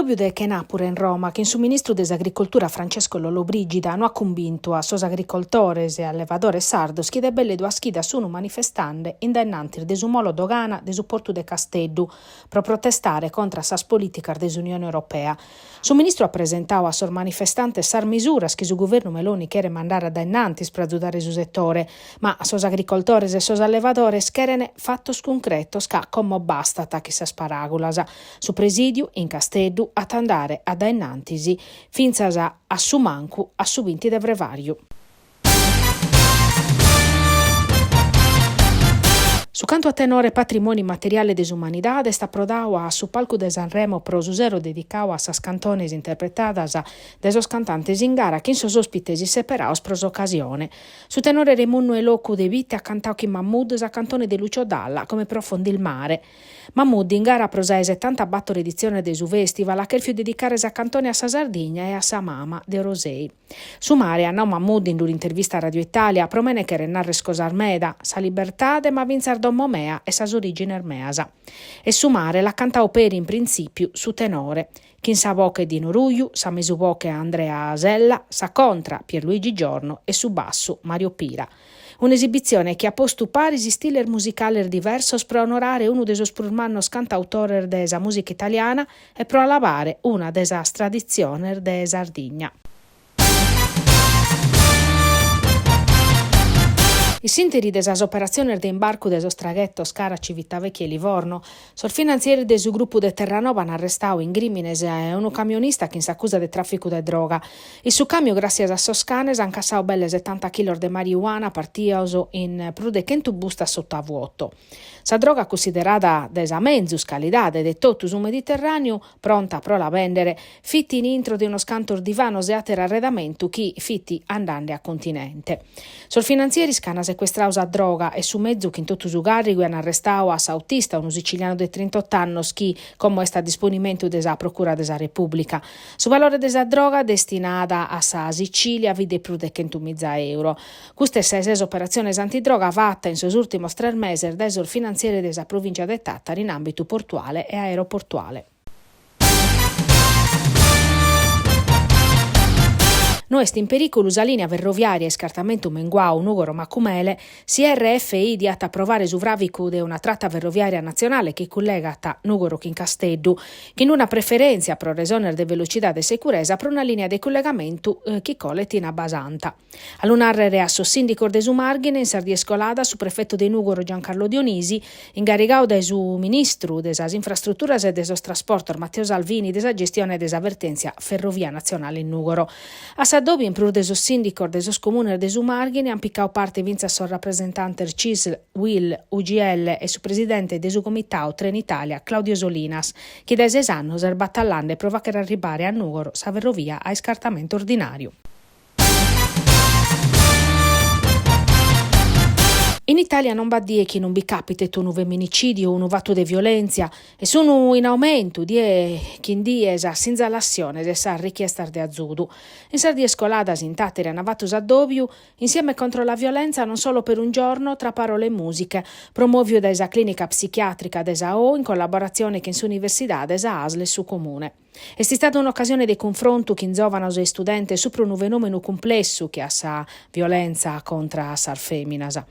S'addòbiu de chenàpura in Roma chin su ministru de s'Agricoltura Francesco Lollobrigida no at cumbintu a sos agricoltores e allevadores sardos chi de belle duas chidas sun manifestande in dae innantis de su molo dogana de su portu de Casteddu pro protestare contra a sas polìticas de s'Unione Europea. Su ministru at presentadu a sos manifestantes sas misuras chi su guvernu Meloni cheret mandare a dae innantis pro azudare su setore, ma sos agricoltores e sos allevadores cheren fatos cuncretos ca como bastat chin sas paràgulas. Su presìdiu in Casteddu at a andare a dae innantis fintzas a su mancu a su binti de frevàriu. Su cantu a tenore Patrimoniu immateriale de s'umanidade est aprodadu a su palcu de Sanremo pro su sero dedicadu a sas cantones interpretadas dae sos cantantes in gara chin sos òspites isseperados pro s'ocasione. Su tenore Remunnu 'E Locu de Bitti at cantadu chin Mahmood sa cantone de Lucio Dalla Come profondo il mare. Mahmood, in gara pro sa 'e setantabator editziones de su fèstival, at chèrfiu dedicare sa cantone a sa Sardigna e a sa mama de Orosei. Su mare, at nau Mahmood in un'intervista a Radio Italia, pro mene cheret narrer cosas meda, sa libertade ma fintzas domo mea e sas orìgines meas. E su mare l'at cantau peri in printzìpiu su tenore, chin sa boche Dino Ruiu, sa mesuboche Andrea Sella, sa contra Pierluigi Giorno e su bassu Mario Pira. Un'esibitzione chi at postu paris istiles musicales diversos pro onorare unu de sos prus mannos cantautores de sa mùsica italiana e pro alabare una de sas traditziones de Sardigna. In s'ìnteri de sas operatziones de imbarcu de sos traghetos cara a Civitavecchia e Livorno, sos finantzieris de su grupu de Terranova an arrestadu in Grìmines unu camionista chin s'acusa de tràficu de droga. In su càmiu, gràssias a sos canes, an cassadu belle setanta chilos de marijuana partidos in prus de chentu bustas sottavuoto. Sa droga cunsiderada de sa menzus calidade de totu su Mediterràneu, pronta pro la bèndere, fit in intro de unos cantos divanos e àteru arredamentu chi fit andende a continente. Sos finantzieris ch'an secuestradu sa droga e su mezu chin totu su càrrigu e an arrestadu a s'autista, unu sicilianu de trintot'annos chi como est a disponimentu de sa Procura de sa Repùblica. Su valore de sa droga destinada a sa Sicìlia fit de prus de chentumiza euro. Custa est sa 'e ses operatziones antidroga fata in sos ùrtimos tres meses dae sos finantzieris de sa provìncia de Tàtari in àmbitu portuale e aeroportuale. No est in perìculu sa lìnia ferroviària a iscartamentu menguadu Nùgoro-Macumele si RFI diat aprovare su fràvicu de una trata ferroviària natzionale chi cullegat Nùgoro chin Casteddu, chin una preferèntzia pro resones de velocidade e securesa pro una lìnia de cullegamentu chi colet in Abbasanta. A lu nàrrere a sos sìndicos de su Màrghine in sas dies coladas su prefetu de Nùgoro Giancarlo Dionisi, ingarrigadu dae su ministru de sas infrastruturas e de sos trasportos Matteo Salvini de sa gestione de sa vertèntzia Ferrovia Natzionale in Nùgoro. A s'addòbiu in prus de sos sìndicos de sos comunes de su Màrghine ant picadu parte fintzas sos rapresentantes Cisl, Uil, UGL e su presidente de su comitadu Trenitalia Claudio Solinas, chi dae ses annos est batallende pro fàghere arribare a Nùgoro sa ferrovia a iscartamentu ordinàriu. In Itàlia non b'at die chi non bi càpitet unu feminicìdiu o unu fatu de violèntzia e sun in aumentu die chin die sas sinzalassiones e sas richiestas de azudu. In sas dies coladas in Tàtari an fatu s'addòbiu Insieme contro la violenza non solo per un giorno tra parole e musiche, promòviu dae sa clìnica psichiàtrica de sa OU in collaboratzione chin s'Universidade, sa ASL e su Comune. Est istada un'ocasione de cunfrontu chin zòvanos e istudentes supra unu fenòmenu cumplessu che a sa violentza contra a sas fèminas.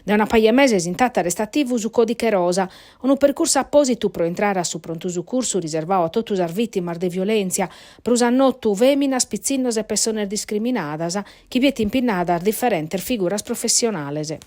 Dae una paja 'e meses in Tàtari est ativu su Còdiche Rosa, unu percursu apòsitu pro intrare a su prontu sucursu riservadu a totu sas vìtimas de violèntzia, prus a notu fèminas, pitzinnos e pessones discriminadas, chi biet impinnadas diferentes figuras professionales.